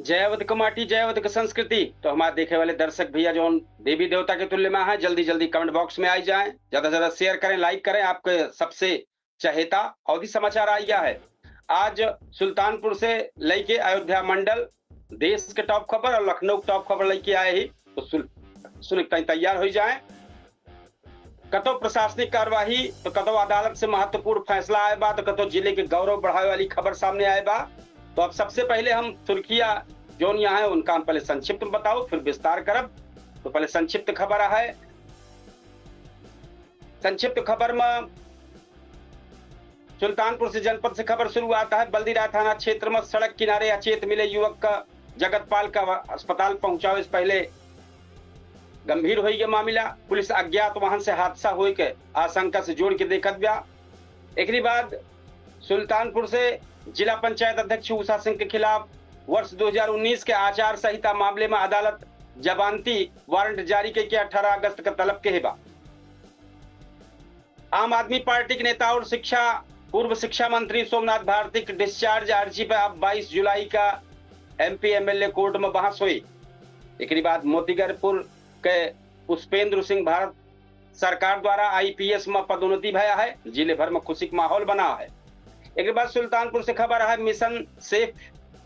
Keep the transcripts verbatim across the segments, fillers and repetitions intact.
जय अवध क माटी, जय अवध क संस्कृति। तो हमारे देखे वाले दर्शक भैया जौन देवी देवता के तुल्य में हैं, जल्दी जल्दी comment box में आई जाएं, ज्यादा से ज्यादा share करें, like करें, आपके सबसे चहेता अवधी समाचार आ गया है। आज सुल्तानपुर से लेके अयोध्या मंडल, देश के top खबर और लखनऊ के top खबर लेके आए ही, तो सुन, सुन के तैयार हो जाएं। कतो प्रशासनिक कार्यवाही, तो कतो अदालत से महत्वपूर्ण फैसला आए बा, तो कतो जिले के गौरव बढ़ावे वाली खबर सामने आए बा। तो अब सबसे पहले हम सुर्खिया जौन यहाँ है, उनका हम पहले संक्षिप्त में बताओ, फिर विस्तार करब। तो पहले संक्षिप्त खबर है। संक्षिप्त खबर में सुल्तानपुर से जनपद से खबर शुरुआत है। बल्दीराय थाना क्षेत्र में सड़क किनारे अचेत मिले युवक का जगतपाल का अस्पताल पहुंचावे से पहले गंभीर होइ गया मामला। पुलिस अज्ञात वाहन से हादसा होए के आशंका से जोड़ के देखत बा। एकरी बाद सुल्तानपुर से जिला पंचायत अध्यक्ष उषा सिंह के खिलाफ वर्ष दो हज़ार उन्नीस के आचार संहिता मामले में अदालत जमानती वारंट जारी कइके अठारह अगस्त का तलब के बा। आम आदमी पार्टी के नेता और शिक्षा, पूर्व शिक्षा मंत्री सोमनाथ भारती के discharge अर्जी पर अब बाईस जुलाई का एमपी एमएलए कोर्ट में बहस हुई। एकरी बाद मोतीगरपुर के पुष्पेंद्र सिंह भारत सरकार द्वारा आईपीएस में पदोन्नति भया है, जिले भर में खुशी का माहौल बना है। एकरी बाद सुल्तानपुर से खबर है, मिशन सेफ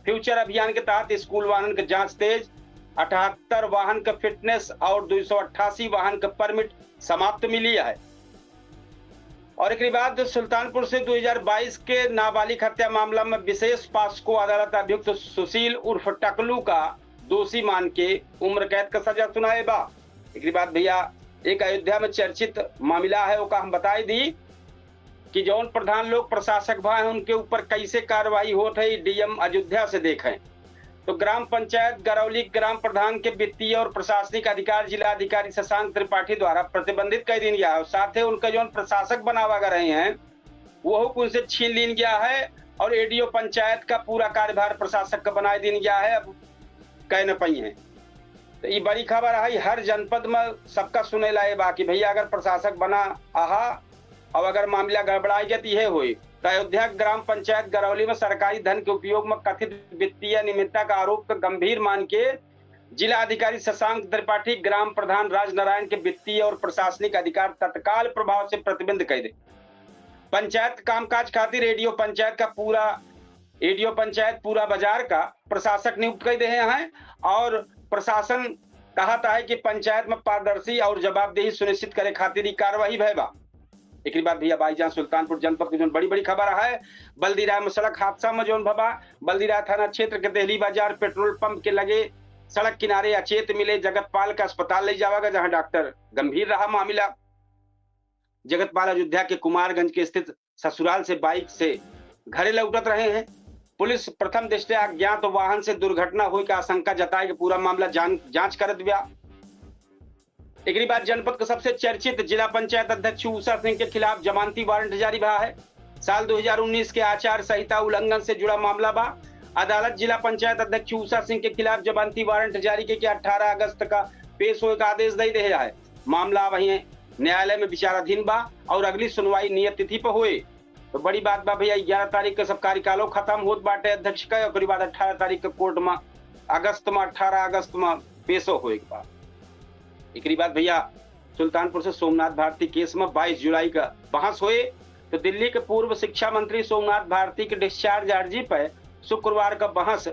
फ्यूचर अभियान के तहत स्कूल वाहन के जांच तेज, अठहत्तर वाहन के फिटनेस और दो सौ अट्ठासी वाहन के परमिट समाप्त मिली है। और एकरी बाद सुल्तानपुर से दो हज़ार बाईस के नाबालिग हत्या मामला में विशेष पास्को अदालत अभियुक्त सुशील उर्फ टकलू का दोषी मान के उम्र कैद का सजा सुनाए बा। एकरी बाद भैया एक अयोध्या में चर्चित मामला है, ओका हम बताई दी कि जौन प्रधान लोग प्रशासक भा हैं, उनके ऊपर कैसे कार्रवाई होत है, डीएम अयोध्या से देखें। तो ग्राम पंचायत गरौली ग्राम प्रधान के वित्तीय और प्रशासनिक अधिकार जिला अधिकारी शशांक त्रिपाठी द्वारा प्रतिबंधित कर दीन गया है। साथे उनका जौन प्रशासक बनावा गए हैं, वो उनसे छीन लीन गया है और एडीओ पंचायत का पूरा कार्यभार प्रशासक का बनाए दीन गया है। अब कह न पाई हैं। तो ई बड़ी खबर है, हर जनपद में सबका सुने लाए बा कि भैया अगर प्रशासक बना अहा और अगर मामला गड़बड़ाई गया तो यह होई। तो अयोध्या ग्राम पंचायत गरौली में सरकारी धन के उपयोग में कथित वित्तीय अनियमितता का आरोप का गंभीर मान के जिला अधिकारी शशांक त्रिपाठी ग्राम प्रधान राजनारायण के वित्तीय और प्रशासनिक अधिकार तत्काल प्रभाव से प्रतिबंध कर दे। पंचायत कामकाज खातिर एडीओ पंचायत का पूरा, एडीओ पंचायत पूरा बाजार का प्रशासक नियुक्त कर दे हैं और प्रशासन कहता है कि पंचायत में पारदर्शी और जवाबदेही सुनिश्चित करे खातिर ई कार्रवाई भय बा। एकरी बाद भैया भाई जहाँ सुल्तानपुर जनपद के जौन बड़ी बड़ी खबर है, बल्दीराय में सड़क हादसा में जौन भबा, बल्दीराय थाना क्षेत्र के देहली बाजार पेट्रोल पंप के लगे सड़क किनारे अचेत मिले जगतपाल का अस्पताल ले जावा गया, जहाँ डॉक्टर गंभीर रहा मामला। जगतपाल अयोध्या के कुमारगंज के स्थित ससुराल से बाइक से घरे लौटत रहे हैं। पुलिस प्रथम दृष्टया अज्ञात वाहन से दुर्घटना होए के आशंका जताए के पूरा मामला जान, जांच करत बा। एकरी बाद जनपद के सबसे चर्चित जिला पंचायत अध्यक्ष उषा सिंह के खिलाफ जमानती वारंट जारी भा है। साल दो हज़ार उन्नीस के आचार संहिता उल्लंघन से जुड़ा मामला बा। अदालत जिला पंचायत अध्यक्ष उषा सिंह के खिलाफ जमानती वारंट जारी के, के अठारह अगस्त का पेश होए का आदेश दे दे है। मामला वहीं न्यायालय में विचाराधीन बा और अगली सुनवाई नियत तिथि पर होए। तो बड़ी बात बा भैया, ग्यारह तारीख के सब कार्यकालो खत्म होत बाटे अध्यक्ष का, ओकरी बाद अठारह तारीख के कोर्ट में, अगस्त में, अठारह अगस्त में पेशो होए के बा। एकरी बाद भैया सुल्तानपुर से सोमनाथ भारती केस में बाईस जुलाई का बहस होए, तो दिल्ली के पूर्व शिक्षा मंत्री सोमनाथ भारती के डिस्चार्ज अर्जी पर शुक्रवार का बहस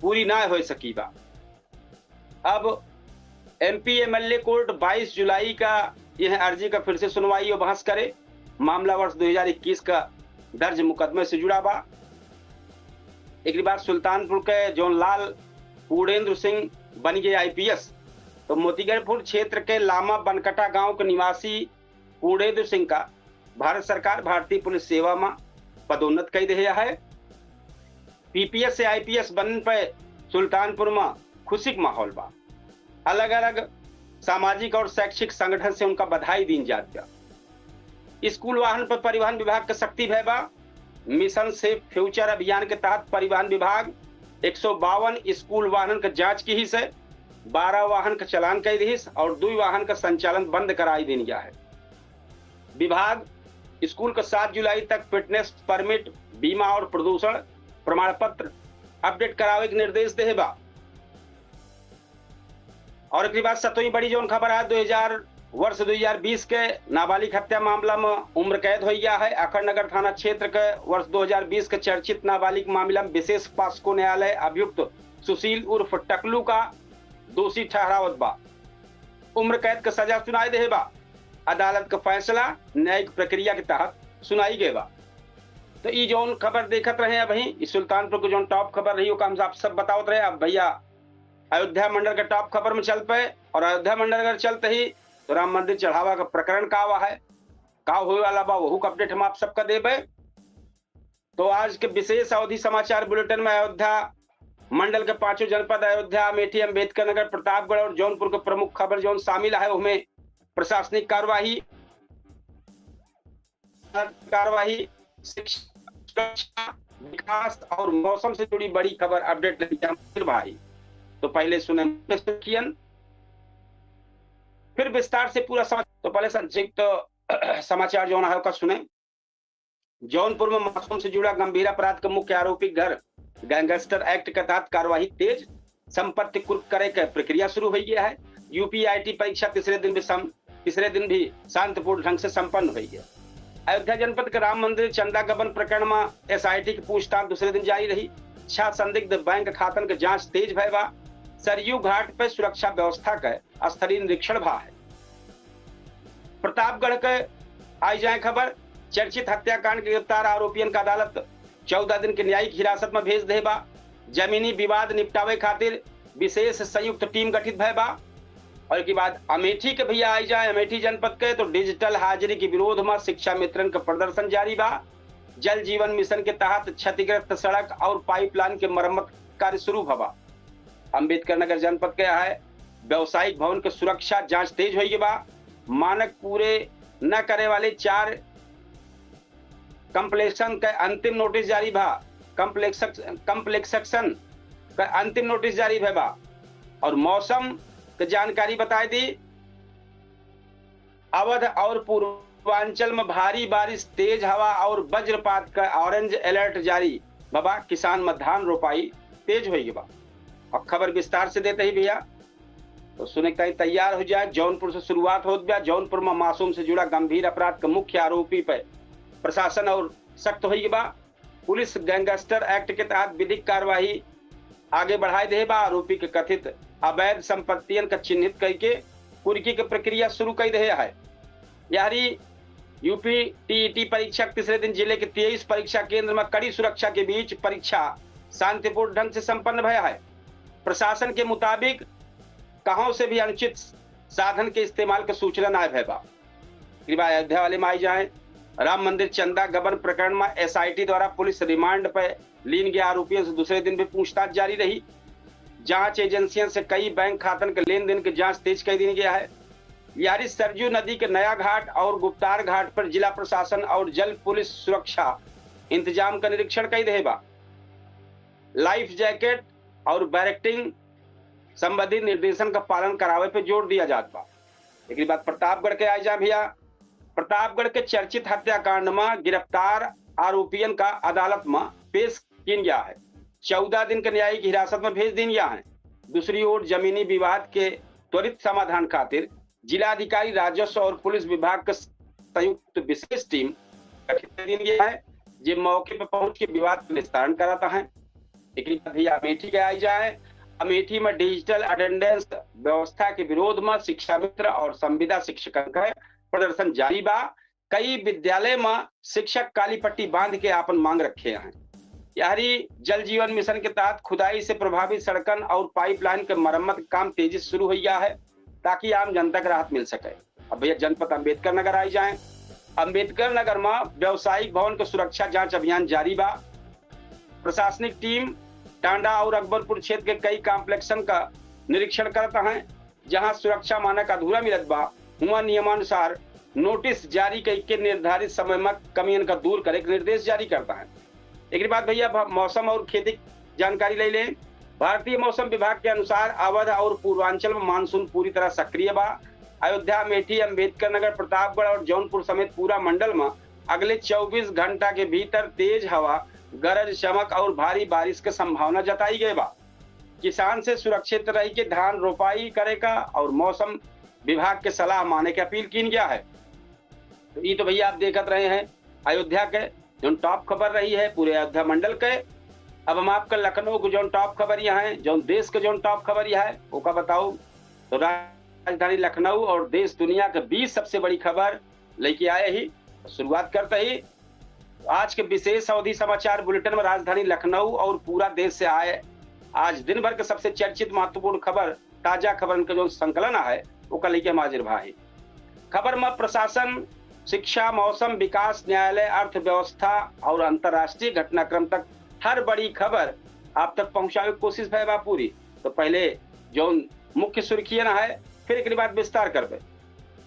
पूरी ना हो सकी बा। अब एमपी एमएलए कोर्ट बाईस जुलाई का यह अर्जी का फिर से सुनवाई और बहस करे। मामला वर्ष दो हज़ार इक्कीस का दर्ज मुकदमे से जुड़ा बा। एकरी बाद सुल्तानपुर के जौन लाल पूर्णेंद्र सिंह बन गए आईपीएस, तो मोतीगरपुर क्षेत्र के लामा बनकटा गांव के निवासी पूर्णेंद्र सिंह का भारत सरकार भारतीय पुलिस सेवा में पदोन्नत कर दे है। पीपीएस से आईपीएस बनने पर सुल्तानपुर में खुशी का माहौल बा। अलग-अलग सामाजिक और शैक्षिक संगठन से उनका बधाई दीन जात बा। स्कूल वाहन पर परिवहन विभाग का सख्ती भय बा। मिशन सेफ फ्यूचर अभियान के तहत परिवहन विभाग एक सौ बावन स्कूल वाहनन का जांच किहिस है, बारह वाहन का चालान कइ दिहिस और दुई वाहन का संचालन बंद कराई दीन गया है। विभाग स्कूल का सात जुलाई तक फिटनेस परमिट, बीमा और प्रदूषण प्रमाण पत्र अपडेट करावे के निर्देश देहे बा। और एकरी बाद सतवीं बड़ी जौन खबर है, दो हज़ार, वर्ष दो हज़ार बीस के नाबालिग हत्या मामला में उम्र कैद होइ गया है। अखंड नगर थाना क्षेत्र के वर्ष दो हज़ार बीस के चर्चित नाबालिग मामला में विशेष पॉस्को न्यायालय अभियुक्त सुशील उर्फ टकलू का दोषी ठहरावत बा। उम्र कैद के सजा सुनाई देहे बा। अदालत के फैसला न्यायिक प्रक्रिया के तहत सुनाई गए बा। तो ई जौन खबर देखत रहे अबहीं, ई सुल्तानपुर के जौन टॉप खबर रही, ओका हम आप सब बतावत रहे। अब भैया अयोध्या मंडल के टॉप खबर में चल पे, और अयोध्या मंडल अगर चलते ही तो राम मंदिर चढ़ावा का प्रकरण का हुआ है, का होए वाला बा, वहू का अपडेट हम आप सबका देबे। तो आज के विशेष अवधी समाचार बुलेटिन में अयोध्या मंडल के पांचों जनपद अयोध्या, अमेठी, अंबेडकर नगर, प्रतापगढ़ और जौनपुर के प्रमुख खबर जौन शामिल है, उनमें प्रशासनिक कार्यवाही, कार्यवाही, शिक्षा, सुरक्षा, विकास और मौसम से जुड़ी बड़ी खबर अपडेट लेके हम फिर भाई। तो पहले सुने मुख्य सुर्खियन, फिर विस्तार से पूरा समाचार। तो पहले संक्षिप्त समाचार जौन है ओका सुने। जौनपुर में मासूम से जुड़ा गंभीर अपराध के मुख्य आरोपी घर गैंगस्टर एक्ट के तहत कार्यवाही तेज, संपत्ति कुर्क करे के प्रक्रिया शुरू होइ गया है। यूपी आईटी परीक्षा तीसरे दिन भी सम-, तीसरे दिन भी शांतिपूर्ण ढंग से संपन्न होइ गया। अयोध्या जनपद के राम मंदिर चंदा गबन प्रकरण में एसआईटी की पूछताछ दूसरे दिन जारी रही। छह संदिग्ध बैंक खातन के जांच तेज भय बा। सरयू घाट पे सुरक्षा व्यवस्था के स्तरीय निरीक्षण भा है। प्रतापगढ़ के आई जाए खबर, चर्चित हत्याकांड के गिरफ्तार आरोपियन का अदालत चौदह दिन के न्यायिक हिरासत में भेज दे बा। जमीनी विवाद निपटावे खातिर विशेष संयुक्त टीम गठित भय बा। और के बाद अमेठी के भैया आई जाए, अमेठी जनपद के तो डिजिटल हाजिरी के विरोध में शिक्षा मित्रन का प्रदर्शन जारी बा। जल जीवन मिशन के तहत क्षतिग्रस्त सड़क और पाइपलाइन के मरम्मत कार्य शुरू भवा। अंबेडकर नगर जनपद के है व्यावसायिक भवन के सुरक्षा जांच तेज होइ गई बा। मानक पूरे न करे वाले चार कॉम्प्लेक्सन के अंतिम नोटिस जारी भा। कॉम्प्लेक्स-, कॉम्प्लेक्सेशन के अंतिम नोटिस जारी भय बा। और मौसम के जानकारी बताई दी, अवध और पूर्वांचल में भारी बारिश, तेज हवा और वज्रपात का ऑरेंज अलर्ट जारी भवा। किसान में धान रोपाई तेज होइ गई बा। अब खबर विस्तार से देते ही भैया, तो सुने के ताई तैयार हो जाए। जौनपुर से शुरुआत होत बा। जौनपुर में मासूम से जुड़ा गंभीर अपराध के मुख्य आरोपी पे प्रशासन और सख्त होइ गई बा। पुलिस गैंगस्टर एक्ट के तहत विधिक कार्यवाही आगे बढ़ाए देहे बा। आरोपी के कथित अवैध संपत्तियन का चिन्हित करके कुर्की के प्रक्रिया शुरू कर देहे है। यारी यूपी टीईटी परीक्षा के तीसरे दिन जिले के तेईस परीक्षा केंद्र में कड़ी सुरक्षा के बीच परीक्षा शांतिपूर्ण ढंग से संपन्न भया है। प्रशासन के मुताबिक कहों से भी अनुचित साधन के इस्तेमाल के सूचना ना भय बा। कृपया अयोध्या वाले में आई जाए। राम मंदिर चंदा गबन प्रकरण में एसआईटी द्वारा पुलिस रिमांड पर लीन गया आरोपियों से दूसरे दिन भी पूछताछ जारी रही। जांच एजेंसियों से कई बैंक खातन के लेन देन के जांच तेज कर दी गया है। यारी सरजू नदी के नया घाट और गुप्तार घाट पर जिला प्रशासन और जल पुलिस सुरक्षा इंतजाम का निरीक्षण कर देहे बा। लाइफ जैकेट और बैरेक्टिंग संबंधी निर्देशन का पालन करावे पे जोर दिया जात बा। एकरी बाद प्रतापगढ़ के आई जा भैया। प्रतापगढ़ के चर्चित हत्याकांड में गिरफ्तार आरोपियन का अदालत में पेश किन गया है। चौदह दिन के न्यायिक हिरासत में भेज दिन गया है। दूसरी ओर जमीनी विवाद के त्वरित समाधान खातिर जिलाधिकारी राजस्व और पुलिस विभाग के संयुक्त विशेष टीम गठित कर दिन गया है, जे मौके पर पहुंच के विवाद का निस्तारण कराता है। एकरी बाद भैया अमेठी के आई जाए। अमेठी में डिजिटल अटेंडेंस व्यवस्था के विरोध में शिक्षा मित्र और संविदा शिक्षकन का प्रदर्शन जारी बा। कई विद्यालय में शिक्षक काली पट्टी बांध के आपन मांग रखे हैं। यारी जल जीवन मिशन के तहत खुदाई से प्रभावित सड़कन और पाइपलाइन के मरम्मत के काम तेजी से शुरू हो गया है, ताकि आम जनता के राहत मिल सके। अब भैया जनपद अंबेडकर नगर आई जाए। अंबेडकर नगर में व्यावसायिक भवन के सुरक्षा जांच अभियान जारी बा। प्रशासनिक टीम टांडा और अकबरपुर क्षेत्र के कई कॉम्प्लेक्सन का निरीक्षण करता है। जहां सुरक्षा मानक अधूरा मिलत बा, हुआ नियमानुसार नोटिस जारी करके निर्धारित समय में कमियन का दूर करे के निर्देश जारी करता है। एकरी बाद भैया भ-, मौसम और खेती की जानकारी ले लें। भारतीय मौसम विभाग के अनुसार अवध और पूर्वांचल में मानसून पूरी तरह सक्रिय बा। अयोध्या, अमेठी, अंबेडकर नगर, प्रतापगढ़ और जौनपुर समेत पूरा मंडल में अगले चउबीस घंटा के भीतर तेज हवा, गरज, चमक और भारी बारिश के संभावना जताई गई बा। किसान से सुरक्षित रहि के धान रोपाई करे का और मौसम विभाग के सलाह माने के अपील कीन गया है। तो ई तो भैया आप देखत रहे हैं अयोध्या के जौन top खबर रही है पूरे अयोध्या मंडल के। अब हम आपका लखनऊ के जौन top खबर यहाँ है, जौन देश के जौन top खबर यहाँ है, ओका बताओ। तो राजधानी लखनऊ और देश दुनिया के बीस सबसे बड़ी खबर लेके आए ही। शुरुआत करते ही आज के विशेष अवधि समाचार बुलेटिन में राजधानी लखनऊ और पूरा देश से आए आज दिन भर के सबसे चर्चित महत्वपूर्ण खबर, ताजा खबरन के जौन संकलन है, ओका लेके हम हाजिर भा ही। खबर में प्रशासन, शिक्षा, मौसम, विकास, न्यायालय, अर्थव्यवस्था और अंतर्राष्ट्रीय घटनाक्रम तक हर बड़ी खबर आप तक पहुंचावे के कोशिश भय बा पूरी। तो पहले जौन मुख्य सुर्खियन है, फिर एकरी बाद विस्तार करबे।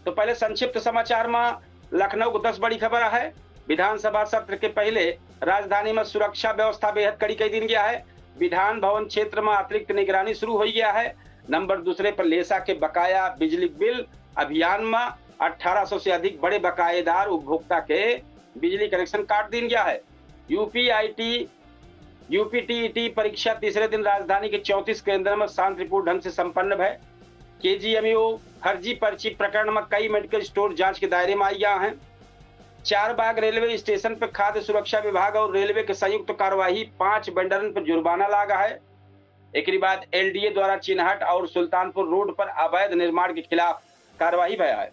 तो पहले संक्षिप्त समाचार में लखनऊ के दस बड़ी खबर है। विधानसभा सत्र के पहले राजधानी में सुरक्षा व्यवस्था बेहद कड़ी कई दिन गया है। विधान भवन क्षेत्र में अतिरिक्त निगरानी शुरू हो गया है। नंबर दूसरे पर लेसा के बकाया बिजली बिल अभियान में अठारह सौ से अधिक बड़े बकायेदार उपभोक्ता के बिजली कनेक्शन काट दिन गया है। यूपीआईटी यूपीटीईटी परीक्षा तीसरे दिन राजधानी के चौंतीस केंद्र में शांतिपूर्ण ढंग से संपन्न भय। केजीएमयू फर्जी पर्ची प्रकरण में कई मेडिकल स्टोर जांच के दायरे में आई गया हैं। चार बाग रेलवे स्टेशन पर खाद्य सुरक्षा विभाग और रेलवे के संयुक्त कार्यवाही, पांच वेंडरन पर जुर्माना लागा है। एकरी बाद एलडीए द्वारा चिन्हट और सुल्तानपुर रोड पर अवैध निर्माण के खिलाफ कार्यवाही भया है।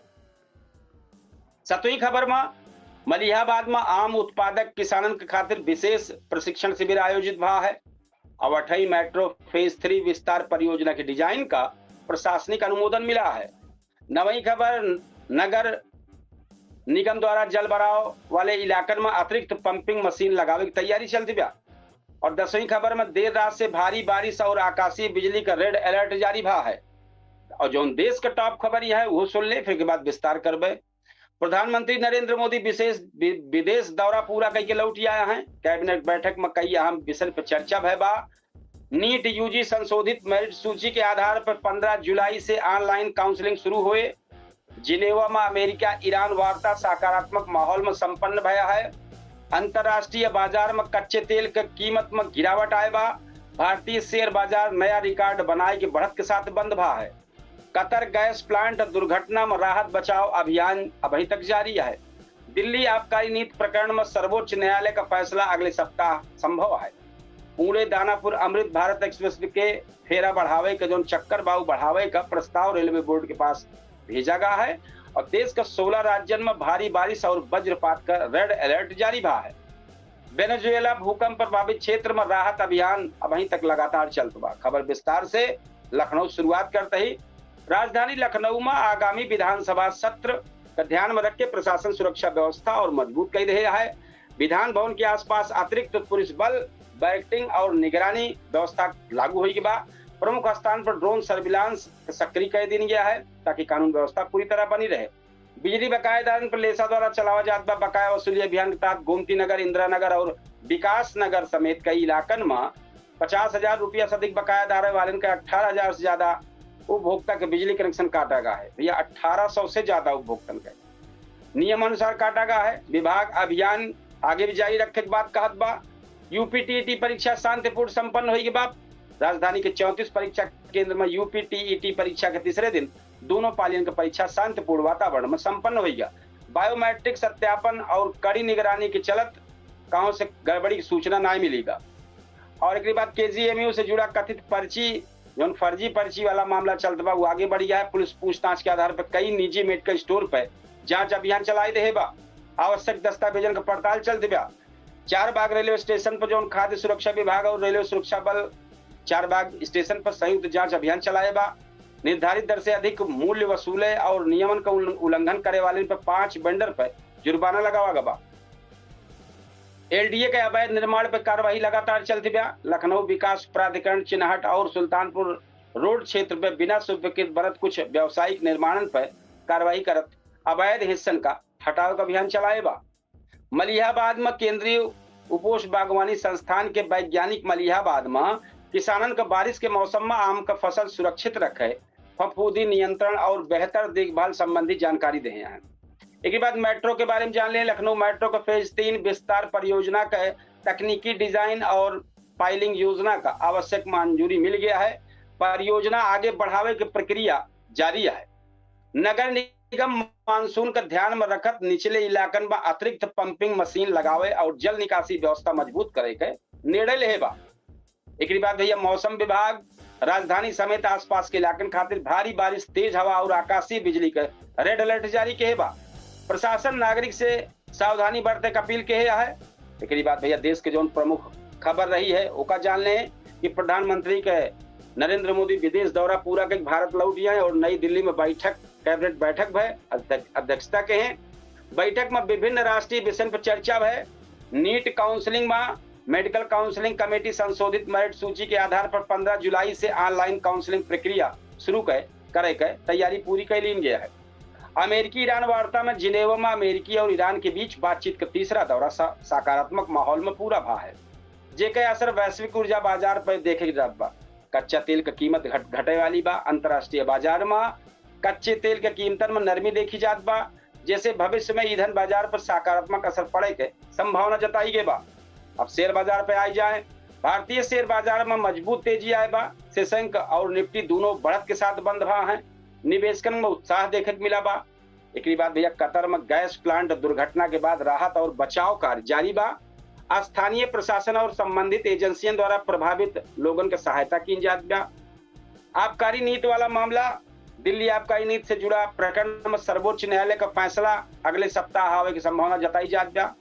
सतवीं खबर में मलिहाबाद में आम उत्पादक किसानन के खातिर विशेष प्रशिक्षण शिविर आयोजित भा है। अवठई मेट्रो फेज थ्री विस्तार परियोजना के डिजाइन का प्रशासनिक अनुमोदन मिला है। नवई खबर, नगर निगम द्वारा जल भराव वाले इलाकन में अतिरिक्त पंपिंग मशीन लगावे की तैयारी चलती बा। और दसवीं खबर में देर रात से भारी बारिश और आकाशीय बिजली का रेड अलर्ट जारी भा है। और जौन देश का टॉप खबर यह है, वो सुन ले, फिर के बाद विस्तार करबे। प्रधानमंत्री नरेंद्र मोदी विशेष वि-, विदेश दौरा पूरा करके लौट आया है। कैबिनेट बैठक में कई अहम विषय पर चर्चा भय बा। नीट यूजी संशोधित मेरिट सूची के आधार पर पन्द्रह जुलाई से ऑनलाइन काउंसलिंग शुरू हुए। जिनेवा में अमेरिका ईरान वार्ता सकारात्मक माहौल में संपन्न भया है। अंतर्राष्ट्रीय बाजार में कच्चे तेल के कीमत में गिरावट आए बा। भारतीय शेयर बाजार नया रिकॉर्ड बनाए के बढ़त के साथ बंद भा है। कतर गैस प्लांट दुर्घटना में राहत बचाव अभियान अभी तक जारी है। दिल्ली आबकारी नीति प्रकरण में सर्वोच्च न्यायालय का फैसला अगले सप्ताह संभव है। पुणे दानापुर अमृत भारत एक्सप्रेस के फेरा बढ़ावे के जौन चक्कर बा, उ बढ़ावे का प्रस्ताव रेलवे बोर्ड के पास भेजा गया है। और देश का सोलह राज्यन में भारी बारिश और वज्रपात का रेड अलर्ट जारी भा है। वेनेजुएला भूकंप प्रभावित क्षेत्र में राहत अभियान अभी तक लगातार चलत बा। खबर विस्तार से। लखनऊ शुरुआत करते ही राजधानी लखनऊ में आगामी विधानसभा सत्र का ध्यान में रख के प्रशासन सुरक्षा व्यवस्था और मजबूत कई रहे है। विधान भवन के आसपास अतिरिक्त पुलिस बल, बैरिकेडिंग और निगरानी व्यवस्था लागू होई बा। प्रमुख स्थान पर ड्रोन सर्विलांस सक्रिय कर दिन गया है, ताकि कानून व्यवस्था पूरी तरह बनी रहे। बिजली बकायेदारन पर लेसा द्वारा चलावा जात बा बकाया वसूली अभियान के तहत गोमती नगर, इंदिरा नगर और विकास नगर समेत कई इलाकन में पचास हजार रुपया से अधिक बकायेदार वालन के अठारह हजार से ज्यादा उपभोक्ता के बिजली कनेक्शन काटा गया है। भैया, अठारह सौ से ज्यादा उपभोक्तन के नियम अनुसार काटा गया है। विभाग अभियान आगे भी जारी रखे के बात कहत बा। यूपीटीईटी परीक्षा शांतिपूर्ण संपन्न होई के बाद राजधानी के चौंतीस परीक्षा केंद्र में यूपीटीईटी परीक्षा के तीसरे दिन दोनों पालियन के परीक्षा शांतिपूर्ण वातावरण में संपन्न होई गया। बायोमेट्रिक सत्यापन और कड़ी निगरानी के चलत कहूं से गड़बड़ी की सूचना ना मिली बा। और एकरी बाद केजीएमयू से जुड़ा कथित पर्ची, जौन फर्जी पर्ची वाला मामला चलत बा, वो आगे बढ़ गया है। पुलिस पूछताछ के आधार पर कई निजी मेडिकल स्टोर पर जांच अभियान चलाई रहे बा। आवश्यक दस्तावेजन का पड़ताल चलत बा। चार बाग रेलवे स्टेशन पर जौन खाद्य सुरक्षा विभाग और रेलवे सुरक्षा बल चार बाग स्टेशन पर संयुक्त जांच अभियान चलाए बा। निर्धारित दर से अधिक मूल्य वसूले और नियमन का उल्ल-, उल्लंघन करे वाले पर पांच वेंडर पर जुर्माना लगावा गवा बा। एलडीए के अवैध निर्माण पर कार्रवाई लगातार चलती बा। लखनऊ विकास प्राधिकरण चिन्हट और सुल्तानपुर रोड क्षेत्र में बिना स्वीकृत बनत कुछ व्यावसायिक निर्माणन पर कार्रवाई करत अवैध हिस्सन का हटाव का अभियान चलाए बा। मलिहाबाद में केंद्रीय उपोष बागवानी संस्थान के वैज्ञानिक मलिहाबाद में किसानन का बारिश के मौसम में आम का फसल सुरक्षित रखे, फफूंदी नियंत्रण और बेहतर देखभाल संबंधी जानकारी देहे हैं। एक बाद मेट्रो के बारे में जान लें। लखनऊ मेट्रो का फेज तीन विस्तार परियोजना के तकनीकी डिजाइन और पाइलिंग योजना का आवश्यक मंजूरी मिल गया है। परियोजना आगे बढ़ावे के प्रक्रिया जारी है। नगर निगम मानसून का ध्यान में रखत निचले इलाकन में अतिरिक्त पंपिंग मशीन लगावे और जल निकासी व्यवस्था मजबूत करे के निर्णय लेहे बा। एकरी बाद भैया, मौसम विभाग राजधानी समेत आसपास के इलाकन खातिर भारी बारिश, तेज हवा और आकाशीय बिजली के रेड अलर्ट जारी किहे बा। प्रशासन नागरिक से सावधानी बरते के अपील किहे है। एकरी बाद भैया, देश के जौन प्रमुख खबर रही है, ओका जान लें कि प्रधानमंत्री के नरेंद्र मोदी विदेश दौरा पूरा करके भारत लौट आए और नई दिल्ली में बैठक, कैबिनेट बैठक भय अध्यक्ष-, अध्यक्षता किहे। बैठक में विभिन्न राष्ट्रीय विषयन पर चर्चा भय। नीट काउंसलिंग में मेडिकल काउंसलिंग कमेटी संशोधित मेरिट सूची के आधार पर पन्द्रह जुलाई से ऑनलाइन काउंसलिंग प्रक्रिया शुरू कै-, करे के तैयारी पूरी कर लीन गया है। अमेरिकी ईरान वार्ता में जिनेवा में अमेरिकी और ईरान के बीच बातचीत का तीसरा दौरा सा-, सकारात्मक माहौल में पूरा भा है, जेके असर वैश्विक ऊर्जा बाजार पर देखे जात बा। कच्चा तेल का कीमत घट-, घटे वाली बा। अंतर्राष्ट्रीय बाजार में कच्चे तेल के कीमतन में नरमी देखी जात बा, जेसे भविष्य में ईंधन बाजार पर सकारात्मक असर पड़े के संभावना जताई गई बा। अब शेयर बाजार पे आई जाए, भारतीय शेयर बाजार में मजबूत तेजी आए बा। सेसेंक और निफ्टी दोनों बढ़त के साथ बंद भा हैं। निवेशकन में उत्साह देखे के मिला बा। एकरी बाद भैया, कतर में गैस प्लांट दुर्घटना के बाद राहत और बचाव कार्य जारी बा। स्थानीय प्रशासन और संबंधित एजेंसियन द्वारा प्रभावित लोगन के सहायता की जात बा। आबकारी नीति वाला मामला, दिल्ली आबकारी नीति से जुड़ा प्रकरण में सर्वोच्च न्यायालय का फैसला अगले सप्ताह आवे की संभावना जताई जात बा।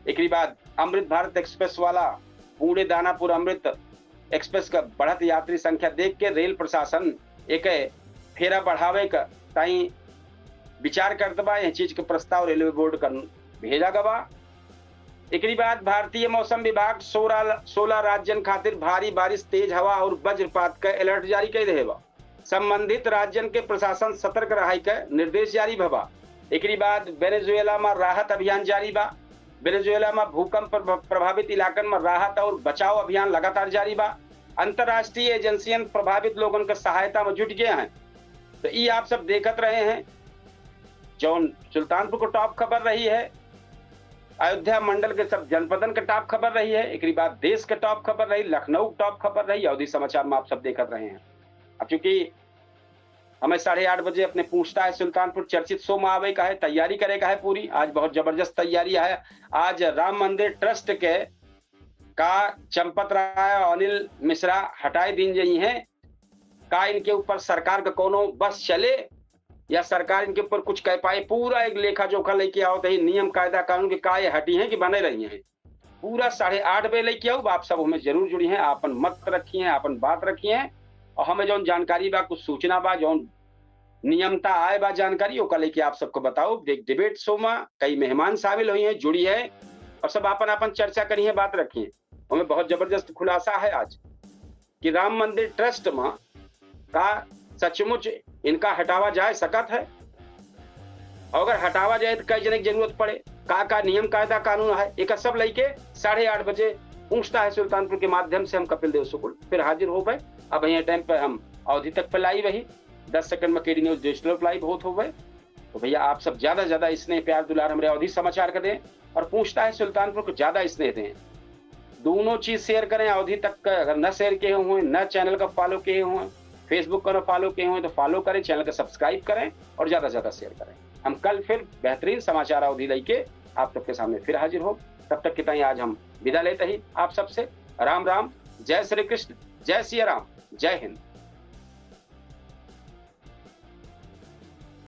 एकरी बाद अमृत भारत एक्सप्रेस वाला पुणे दानापुर अमृत एक्सप्रेस का बढ़त यात्री संख्या देख के रेल प्रशासन एक फेरा बढ़ावे का ताई विचार करत बा। यह चीज के प्रस्ताव रेलवे बोर्ड का भेजा गवा। एकरी बाद भारतीय मौसम विभाग सोलह, सोलह राज्यन खातिर भारी बारिश, तेज हवा और वज्रपात का अलर्ट जारी कर रहे बा। संबंधित राज्यन के प्रशासन सतर्क रहाई का निर्देश जारी भवा। एकरी बाद वेनेजुएला में राहत अभियान जारी बा। वेनेजुएला में भूकंप प्रभ-, प्रभावित इलाकन में राहत और बचाव अभियान लगातार जारी बा। अंतर्राष्ट्रीय एजेंसियन प्रभावित लोगन के सहायता में जुट गए हैं। तो ई आप सब देखत रहे हैं, जौन सुल्तानपुर को टॉप खबर रही है, अयोध्या मंडल के सब जनपदन के टॉप खबर रही है, एकरी बाद देश के टॉप खबर रही, लखनऊ के टॉप खबर रही, अवधी समाचार में आप सब देखत रहे हैं। अब चूंकि हमें साढ़े आठ बजे अपने पूछता है सुल्तानपुर चर्चित शो में आवे का है, तैयारी करे का है पूरी। आज बहुत जबरदस्त तैयारी है। आज राम मंदिर ट्रस्ट के का चंपत राय और अनिल मिश्रा हटाए दीन जाई हैं, का इनके ऊपर सरकार का कोनो बस चले या सरकार इनके ऊपर कुछ कह पाए, पूरा एक लेखा जोखा लेके आवत ही, नियम कायदा कानून के का ये हटी हैं कि बने रही हैं। पूरा साढ़े आठ बजे लेके आऊब, आप सब हमें जरूर जुड़ी हैं, आपन मत रखी हैं, आपन बात रखी हैं, और हमें जौन जानकारी बा, कुछ सूचना बा, जौन नियमता आए बा जानकारी, ओका लेके आप सबको बताओ। एक डिबेट शो में कई मेहमान शामिल हुई हैं, जुड़ी हैं, और सब आपन आपन चर्चा करी हैं, बात रखी हैं। हमें बहुत जबरदस्त खुलासा है आज कि राम मंदिर ट्रस्ट में का सचमुच इनका हटावा जाए सकत है, और अगर हटावा जाए तो कई जने की जरूरत पड़े, का का नियम कायदा कानून है, एक सब लेके साढ़े आठ बजे पूछता है सुल्तानपुर के माध्यम से हम कपिल देव शुक्ल फिर हाजिर हो गए। अब यह टाइम पे हम अवधी तक पे लाइव रही, दस सेकंड में केडी न्यूज डिजिटल लाइव होत हो गए। तो भैया, आप सब ज्यादा से ज्यादा स्नेह प्यार दुलार हमरे अवधी समाचार का दें, और पूछता है सुल्तानपुर को ज्यादा स्नेह दें। दोनों चीज शेयर करें। अवधी तक का अगर न शेयर किए हुए, न चैनल का फॉलो किए हुए, Facebook का न फॉलो किए हुए, तो फॉलो करें, चैनल का सब्सक्राइब करें और ज्यादा से ज्यादा शेयर करें। हम कल फिर बेहतरीन समाचार अवधी लेके आप सबके सामने फिर हाजिर हो। तब तक के ताई आज हम विदा लेते ही आप सबसे राम राम, जय श्री कृष्ण, जय सिया राम, जय हिंद।